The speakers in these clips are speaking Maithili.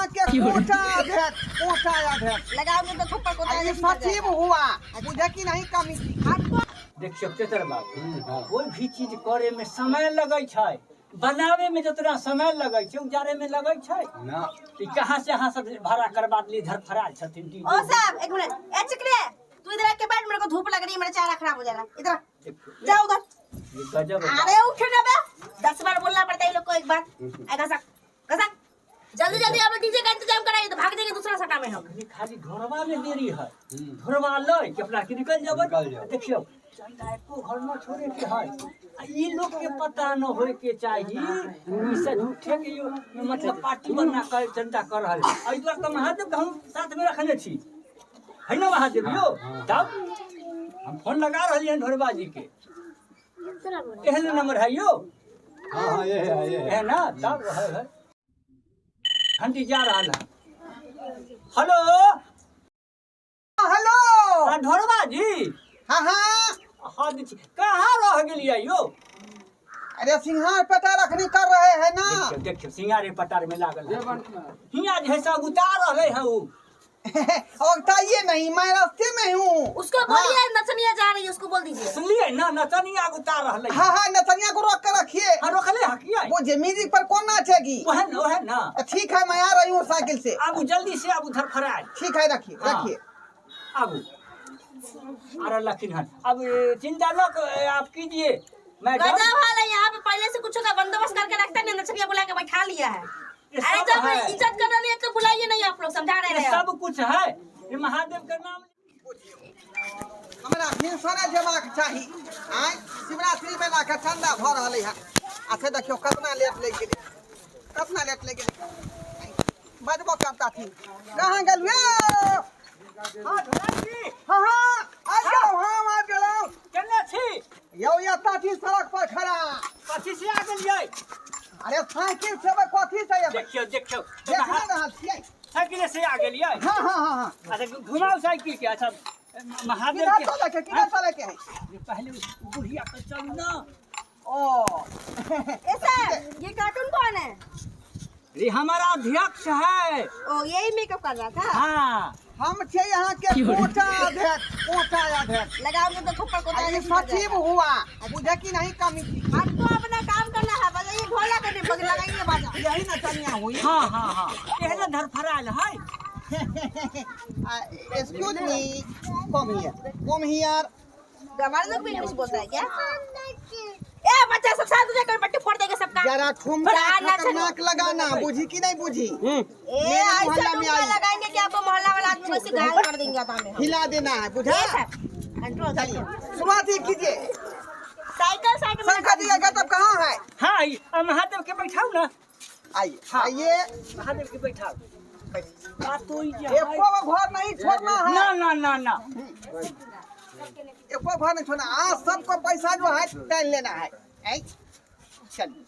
यहाँ के कोटा अध्यक्ष, कोटा अध्यक्ष। लगाओगे तो थप्पड़ को आ ये सचिव हुआ, बुझे कि नहीं कमी। आपको देखियौ तेतर बाबू, कोई भी चीज करे में समय लगै छै, बनावे में जितना समय लगै छै उजारे में लगै छै ना। ई कहाँ से अहाँ सब भाड़ा करवा देली, धरफड़ायल छथिन डी। ओ साहब एक मिनट, ए चिकने तू इधर आके बैठ, मेरे को धूप लग रही है, मेरा चेहरा खराब हो जाएगा। इधर आ, जाओ उधर। ये गजब है। अरे उठ ना बे, 10 बार बोलना पड़ता है ये लोग को एक बार। ए घसक घसक, जल्दी जल्दी आप डीजे का इंतजाम कराइए तो भाग जाएंगे दूसरा सटा में हम। ये खाली घरवा में देरी है, घरवा लय के अपना के निकल जाबै। निकल जाबै। देखियौ चंदा एको घर न छोड़े के है, आ ई लोग के पता न होय के चाही, ई से झूठे के यो मतलब पार्टी बना कर चंदा कर रहल है। एहि दुआरे तऽ महादेव के हम साथ में रखने छी, है ना महादेव यो? तब हम फोन लगा रहलियै हन ढोरबा जी के, एहन नंबर है यो? हाँ हाँ ये है, ये है। है ना? तब है, है। घंटी जा रहा है। Hello hello. आ ढोरबा जी। हाँ हाँ। हाँ जी, कहाँ रह गेलियै यो? अरे सिंहार पटार अखनी कर रहे हैं ना। देखियौ देखियौ सिंगारे पटार में लागल है। हियाँ जे है सब उतार रहले हैं उ। और बताइए नहीं, मैं रास्ते में हूँ। उसको बोलिए नचनिया जा रही है, उसको बोल दीजिए। सुनलिए ना, नचनिया उतार रहले। हाँ हाँ, नचनिया को रोक कर रखिए। हाँ रोकले है किया? वो जे म्यूजिक पर कौन नाचेगी? वह ना, वह ना। ठीक है, मैं आ रही हूँ साइकिल से। आबू जल्दी से आबू, धरफड़ाए। ठीक है, रखिए हाँ। रखिए। आबू अरे लखिन हन, अब चिंता न आप कीजिए। मैं गजब हाल है यहाँ पे, पहले से कुछ का बंदोबस्त करके रखता नहीं, नचनिया बुला के बैठा लिया है। ये अरे सब जब है। इज्जत करना नहीं है तो बुलाइए नहीं, आप लोग समझा रहे ये हैं। सब कुछ है, ये महादेव के नाम। हमरा भिनसरे जेबाक चाही। आय शिवरात्रि मेला के चंदा भऽ रहलै है। अच्छा देखियौ कतना लेट लागि गेलै, कतना लेट लागि गेलै। बजबो करता थी, कहाँ गेलु? हाँ ढोला जी। हाँ हाँ आबि गेलहुँ, हाँ आबि गेलहुँ। केने छी यौ? एतऽ छी सड़क पर खड़ा। कथी से आ गेलियै? अरे साइकिल से एबै, कथी से एबै? देखियौ देखियौ, देख नहि रहल छियै? साइकिल से आ गेलियै? हाँ हाँ हाँ हाँ। अच्छा घुमाउ साइकिल के। अच्छा महादेव किधर के चले के, किधर चले के है? ये पहले उस बुढ़िया पर चलू ना। ओ ए सर, ये कार्टून कौन है? ये हमारा अध्यक्ष है। ओ यही मेकअप कर रहा था। हाँ हम छे यहाँ के कोटा अध्यक्ष, कोटा अध्यक्ष। लगाओगे तो थप्पड़ को आ ये सचिव हुआ, बुझे कि नहीं कमी। आपको अपना काम करना है, बजाइए ढोलक नहीं बज लगाइए बाजा। यही नचनिया हुई। हाँ हाँ हाँ, एहने धरफड़ायल है। Excuse me, come here, come here. हमारे लोग भी इंग्लिश बोलता है क्या? ए बच्चा सब साथ हो जाकर पट्टी फोड़ देंगे सबका। जरा ठुमका फरहान ना खतरनाक लगाना, बुझी कि नहीं बुझी? ए मेरे ऐसा मोहल्ला में ठुमका आई। लगाएंगे कि आपको मोहल्ला वाला आदमी को ऐसे घायल कर देंगे आता हमें। हिला देना है, बुझा? ए सर, कंट्रोल। चलिए शुरुआत ही कीजिए। साइकिल साइकिल शंकर जी का गजब कहाँ है? हाँ ये महादेव के बैठाओ ना। आइए आइए महादेव के बैठाओ। बात तो ई जे है। एको घर नहीं छोड़ना है। ना ना ना ना, एको घर नहीं छोड़ना। आज सबको पैसा जो है टाइम लेना है। चलिए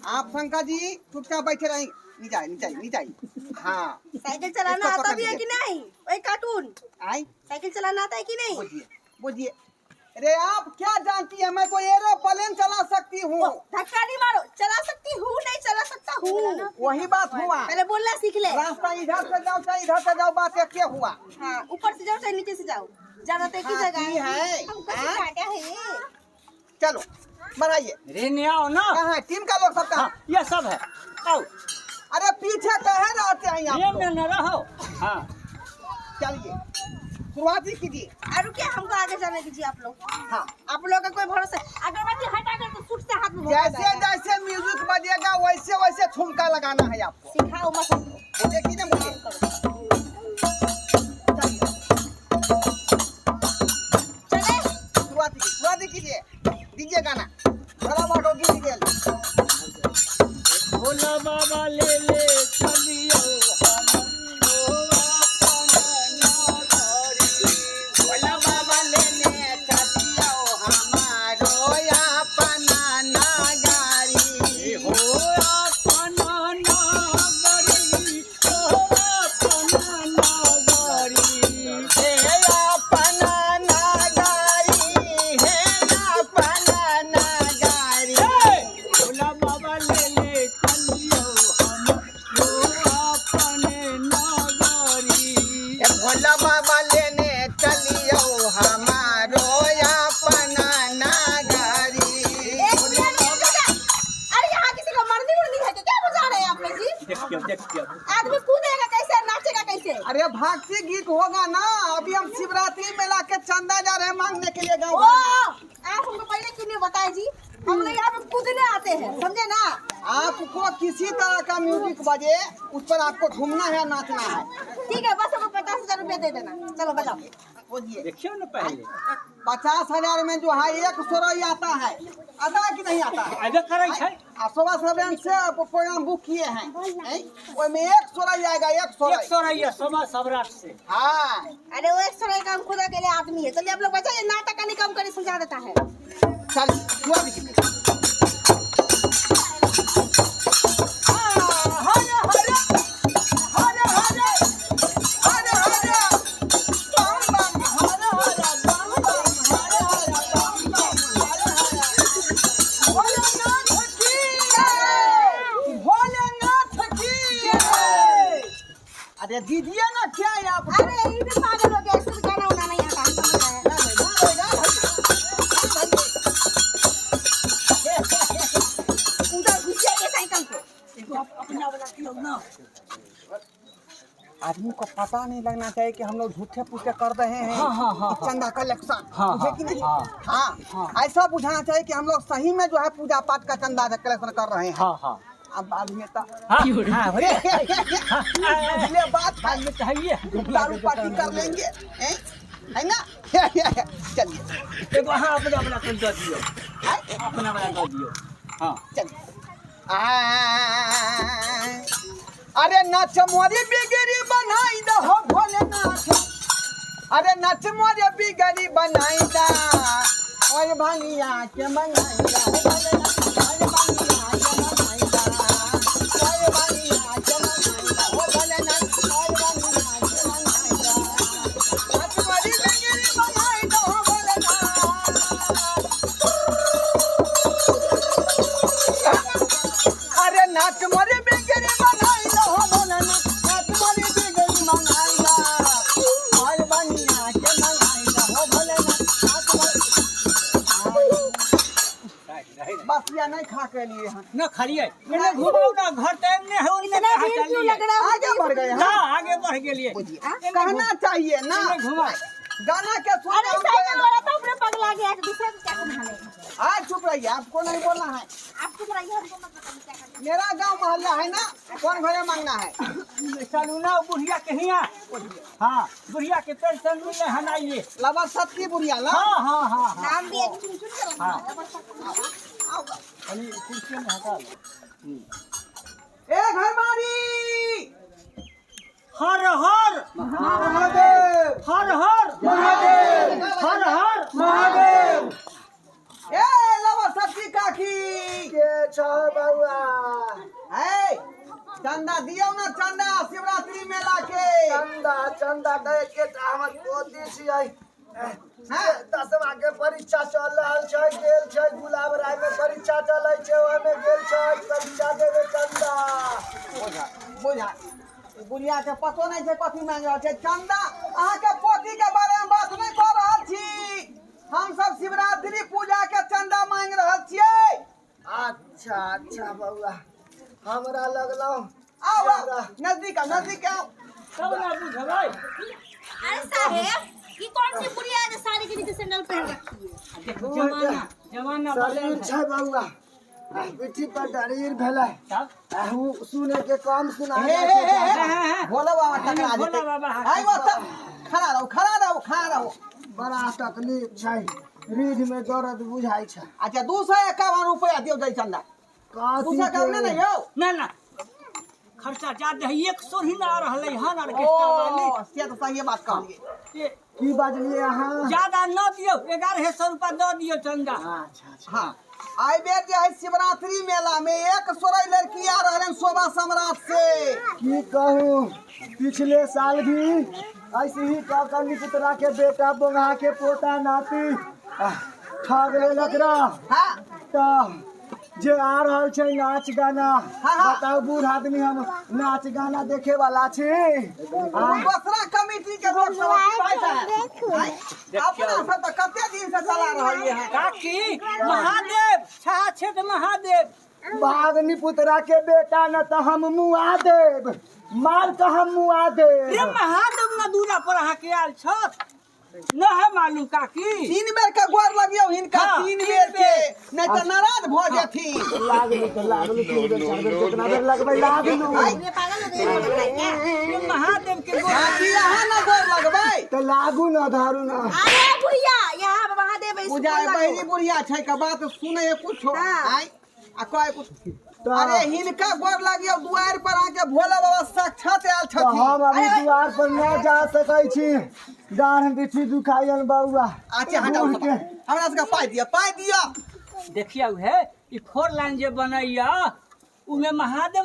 आप शंकर जी चुपचाप बैठे रहेंगे। नीचे आइए, नीचे आइए, नीचे आइए। हाँ साइकिल चलाना इसको आता भी है पकड़ कि नहीं? ओए कार्टून, आई साइकिल चलाना आता है कि नहीं? बुझिए बुझिए। अरे आप क्या जानती है, मैं तो एरोप्लेन चला सकती हूँ। धक्का नहीं मारो, चला सकती हूँ नहीं चला सकता हूँ, वही बात हुआ। पहले बोलना सीख ले। रास्ता इधर से जाओ चाहे इधर से जाओ, बात एक हुआ। हाँ ऊपर से जाओ चाहे नीचे से जाओ, जाना तो एक ही हाँ, जगह की है। हमको हाँ? सिखाता है। चलो बढ़ाइए। रे ने आओ ना। कहाँ है टीम का लोग सब? कहाँ? हाँ ये सब है, आओ। अरे पीछे कहे रहते हैं आप ये लोग? में न रहो। हाँ चलिए शुरुआत ही कीजिए। अरे रुकिए, हमको आगे जाने दीजिए आप लोग। हाँ आप लोगों का कोई भरोसा, अगरबत्ती हटा कर तो सूट से हाथ में भोंका जैसे जाएगा। जैसे म्यूजिक बजेगा वैसे वैसे ठुमका लगाना है आपको। सिखाओ मत हमको। मुझे कि ना मुझे। चलिए चले शुरुआत ही, शुरुआत ही कीजिए, दीजिए गाना। बराबर होगी दीजिए। भोला बाबा ले ले चलियो भोला बाबा लेने चलियो हमारो अपना नागारी। हो अपना नागरी, हो अपना नागरी। हे अपना नागारी, हे अपना नागारी। भोला बाबा ले ले चलियो हम भक्ति गीत होगा ना। अभी हम शिवरात्रि मेला के चंदा जा रहे हैं मांगने के लिए गाँव। ओ आप हमको पहले क्यों नहीं बताए जी? हम लोग यहाँ पे कूदने आते हैं, समझे ना? आपको किसी तरह का म्यूजिक बजे उस पर आपको घूमना है, नाचना है। ठीक है, बस हमको 50,000 रुपया दे देना। चलो बजाओ। बोलिए। देखियो ना पहले 50,000 में जो है एक सोरई आता है, आता है कि नहीं आता है? अबे करै छै। आ शोभा सदन से प्रोग्राम बुक किए हैं, ओहिमे एक सोरई आएगा, एक सोरई। एक सोरई है शोभा सम्राट से। हाँ। अरे वो एक सोरई काम खुद अकेले आदमी है। चलिए आप लोग बचाइए, नाटक का नहीं कम करे समझा देता है। चल अरे दीजिए ना, क्या है आप? अरे ये भी पागल हो गया, इसको भी गाना उना नहीं आता, समझ रहा है। उधर घुस जाइए साइकिल को। अपना वाला क्यों ना? आदमी को पता नहीं लगना चाहिए कि हम लोग झूठे पूछे कर रहे हैं। हाँ, हाँ, हाँ, चंदा कलेक्शन। हाँ, बुझे कि नहीं? हाँ, हाँ, ऐसा बुझाना चाहिए कि हम लोग सही में जो है पूजा पाठ का चंदा कलेक्शन कर रहे हैं। हाँ हाँ। अब बाद में तो हाँ, बात चाहिए दारू पार्टी कर लेंगे, है ना? चलिए देखो। हाँ, अपना वाला कर दियो, अपना वाला कर दियो। हाँ चलिए। अरे नच मोरी बिगड़ी बनाई दो भोलेनाथ, अरे नच मोरी बिगड़ी बनाई दा और भांगिया के मंगाई दा भोलेनाथ, और भांगिया के मंगाई दा, और भांगिया के मंगाई दा भोलेनाथ, और भांगिया के मंगाई दा, नच मोरी बिगड़ी बनाई दो भोलेनाथ। अरे नाच मोरी बिगड़ी बनाई दो भोलेनाथ, नाच मोरी बिगड़ी मंगाई दा और भांगिया के मंगाई दा भोलेनाथ, नाच मोरी। बस या नहीं खा के लिए हैं ना खालिए, मैंने घुमाओ ना घर टाइम नहीं है, इतना भीड़ क्यों लग रहा है? आगे बढ़ गए। हाँ, आगे बढ़ गेलिए। कहना चाहिए ना, घुमा गाना के सुन। अरे साइकिल वाला तो अपने पगला गया, दूसरे को क्या संभालेगा? आज चुप रहिए, आपको नहीं बोलना है। आप चुप रहिए, हमको मत बताइए क्या करना है। मेरा गांव मोहल्ला है ना, कौन घरे मांगना है? चलू ना बुढ़िया के हिया। हाँ, बुढ़िया के पेंशन मिले हन आइए। लबा सत्ती बुढ़िया ला। हाँ हाँ हाँ। नाम भी एक चुन चुन कर। हाँ कुर्सी में हटा लो। ए घरवाली, हर हर महादेव, हर हर महादेव, हर हर महादेव। ए लबा सत्ती काकी के छौ बउआ? है चंदा दियो ना, चंदा शिवरात्रि मेला के चंदा। चंदा दे के हमर पोती छियै, 10वां के परीक्षा चल रहल छै, गेल छै गुलाब राय में परीक्षा चलै छै, ओहिमे गेल छै परीक्षा देवे चंदा। बुझा बुझा, बुढ़िया के पतो नहीं छै कथी मांगि रहल छै चंदा। अहाँ के पोती के बारे में बात नहीं कऽ रहल छी, हम सब शिवरात्रि पूजा के चंदा मांगि रहल छियै। अच्छा अच्छा बउआ, हमरा लगलौ। आउ नजदीक आओ, नजदीक आओ। तब ना बुझबै। अरे साहेब, ये कौन सी बुढ़िया है जो साड़ी के नीचे सैंडल पहन रखी है? देखो जमाना जमाना बदल शरीर छै बउआ, पिट्ठी पर डरीर भेलै, सुने के कम सुना। भोला बाबा टकरा जेतै। आइ ओतऽ खड़ा रहू, खड़ा रहू, खड़ा रहू। बड़ा तकलीफ छै, रीढ़ में दर्द बुझाइ छै। अच्छा 251 रुपया दियौ दै चंदा। 251 नहि यौ? ना ना, खर्चा ज्यादा है, 100 ही ना रहलै हन ऑर्केस्ट्रा वाली। से तऽ सही बात कहलियै। की बाजलियै अहाँ? ज्यादा न दियौ, 1100 रुपया दऽ दियौ चंदा। अच्छा अच्छा। हाँ, आई बेर जे है शिवरात्रि मेला में एक सोरई लड़की आ रहल शोभा सम्राट से। की कहूँ, पिछले साल भी ऐसे ही कवि पुतरा के बेटा बोंगा के पोता नाती ठग लेलक रह। हाँ। तऽ जे आ रहल छै नाच गाना, हाँ। बताउ बूढ़ आदमी हम नाच गाना देखे वाला छी? दोसरा कमिटी के लोग सब पैसा है। अपना सब तऽ कते दिन से चला रहल है। काकी महादेव छा छेद महादेव बागनी पुतरा के बेटा न तऽ हम मुआ देब। मार के हम मुआ दे। रे महादेव न दूरा पर अहाँ के आयल छथ न है मालूम काकी। 3 बेर के गोर लगियौ हिनका। हाँ, 3 तीन बेर के, बेर। नहीं तऽ नाराज भऽ जेथिन। लागलू तऽ लागलू, 3 बेर 4 बेर जितना बेर लगबै लागलू। ये पागल हो गई है लग रहा है क्या? रे महादेव के गोर काकी अहाँ न गोर लगबै। तऽ लागू न धारू न। अरे बुढ़िया यहाँ महादेव ऐसे पूजा बोल बहिनी बुढ़िया छै के बात सुनै कुछो। हाँ। आय आ कहे कुछ। तऽ अरे हिनका गोर लगियौ, दुआरि पर अहाँके भोला बाबा साक्षात आयल तऽ छथिन। हम अभी दुआर पर न जा सकै छी, डाँढ़ बिछी दुखाइयन बौआ। अच्छा हटाउ। बूढ़ के हमरा सबके पाइ दिअ, पाइ दिअ। देखियौ हे, ई फोर लाइन जे बनैया उमे महादेव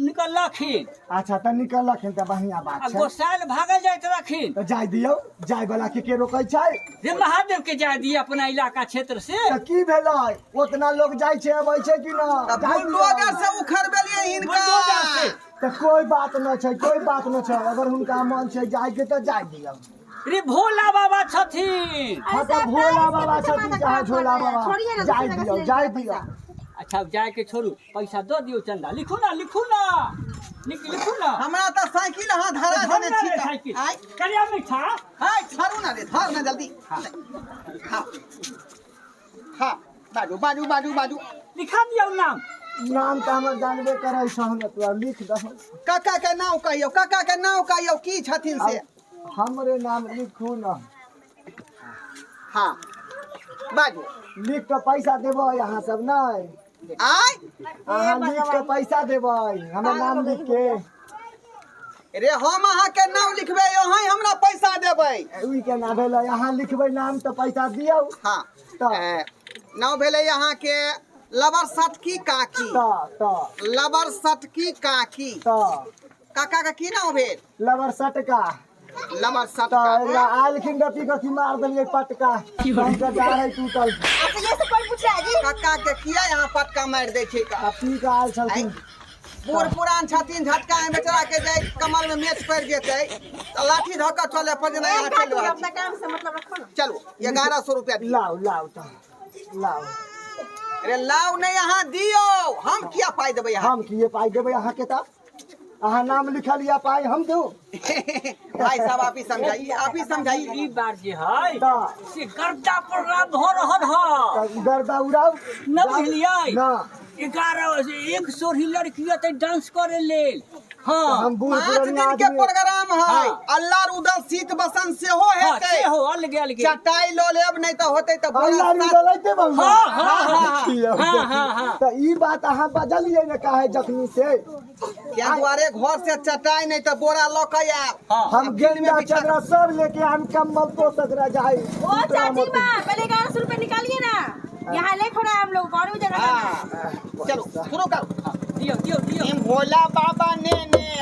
निकललखिन। अच्छा तऽ निकललखिन तऽ बढ़िया आ बात छै। गोसाइल भागल जाइत रहखिन। तऽ जाय दियौ, जाय वाला के रोकै छै? रे महादेव के जाय दिए अपना इलाका क्षेत्र से। तऽ की भेलै, ओतना लोग जाइ छै अबै छै कि न? तऽ जाय दियौ। बुलडोजर से उखड़बेलियै हिनका। बुलडोजर से। तऽ कोई बात न छै, कोई बात न छै। अगर हुनका मन छै जाय के तऽ जाय दियौ। रे भोला बाबा छथिन। हाँ तऽ भोला बाबा छथिन चाहे झोला बाबा, छोड़िए ना, जाय दूसरे दियौ जगह से जाय ले दियौ। पैसा। अच्छा अब जाय के छोड़ू, पैसा दऽ दियौ चंदा। लिखू ना, लिखू ना, लिखू ना। हमरा तऽ साइकिल अहाँ धरा देने छी तऽ। साइकिल आय करिया मीठा। हाय छाड़ू ना रे, धर ना जल्दी। हाँ हाँ बाजू बाजू बाजू बाजू। लिखा दियौ नाम। नाम तऽ हमर जानबे करै छह न तू, लिख दहो। काका के नाम कहियौ, काका के नाम कहियौ की छथिन से। हमरे नाम लिखू न। हाँ बाजू। लिख के पैसा देबै अहाँ सब? नहि आय अहाँ लिख के पैसा देबै हमर नाम लिख के? रे हम अहाँ के नाम लिखबै, अहाँ हमरा पैसा देबै? ई केना भेलै? अहाँ लिखबै नाम तऽ पैसा दियौ। हाँ तऽ नाम भेलै अहाँके लबर सटकी काकी। तऽ लबर सटकी काकी। तऽ काका के की नाम भेल? लबर सटका। लबर तऽ सटका। एकरा आयलखिन रति कथी मार देलियै पटका, हुनकर डाढ़ टूटल। अच्छा ये सब कौन पूछ रहा है जी? काका के किया यहाँ पटका मारि दै छै? आ पी के आयल छलखिन। बूढ़ पुरान छथिन, झटका में बेचारा के जाय कमर में मेच पड़ि जेतै तऽ लाठी धऽ कऽ चले पर जेना यहाँ चलि रहल अपना छी। काम से मतलब रखो ना। चलू 1100 रुपया दियौ। लाउ लाउ तऽ लाउ। अरे लाउ नहि, अहाँ दियौ, हम किया पाइ देबै अहाँ? हम किए पाइ देबै अहाँके? तऽ अहाँ नाम लिखल या पाइ हम दू? भाई साहब आप ही समझाइए, आप ही समझाइए। ई बार जे है तऽ से गर्दा प्रोग्राम भऽ रहल है। तऽ गर्दा उड़ाउ। न बुझलियै? ना। 11 एक सोढ़ी लड़की अतै डांस करे लेल। हाँ हम बूढ़ 5 पुरानिया दिन के आदमी। प्रोग्राम है। हाँ। अल्लाह रुदल शीत बसंत सेहो हाँ हेतै। सेहो अलगे अलगे। चटाई लऽ लेब, नहि तऽ होतै तऽ बोरा अल्लाह सात डलैते बौआ। हाँ हाँ हाँ देखियौ, हाँ देखियौ। हाँ हाँ। तऽ ई बात अहाँ बजलियै ने काहे जखनी से? क्या दुआरे घर से चटाई नहि तऽ बोरा लऽ कऽ आयब। हाँ हम गेंदा चदरा सब लेके हम कम्बल तो सकरा जाई। ओ चाची माँ पहले 1100 रुपए निकालिए ना, यहाँ लेट हो रहा है हम लोग और भी जगह जाना है। हाँ चलो शुरू करो। दियौ दियौ दियौ। हिम भोला बाबा ने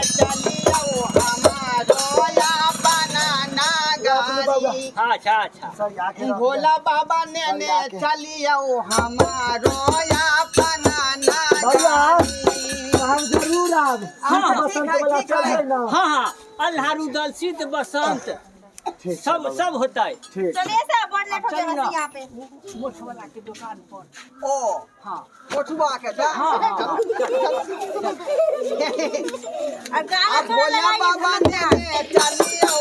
चलियो हमारो अपना नागारी। अच्छा अच्छा। सरिया के रख दे। भोला बाबा ने चलियो हमारो अपना नागारी। हम जरूर आब। हाँ, शीत बसंत ठीक है, वाला ठीक है। चलबै ना? हाँ हाँ, अल्लाह रुदल सिद्ध बसंत ठीक सब सब होता है। ठीक। चलिए सर, बहुत लेट हो गया चल ना। वैसे यहाँ पे। मोछवाला के दुकान पर। ओ हाँ कोठुआ के जा। हाँ, हाँ। चलो चलो। और गाना अब थोड़ा भोला लगाइए बाबा धमक ने चलियो।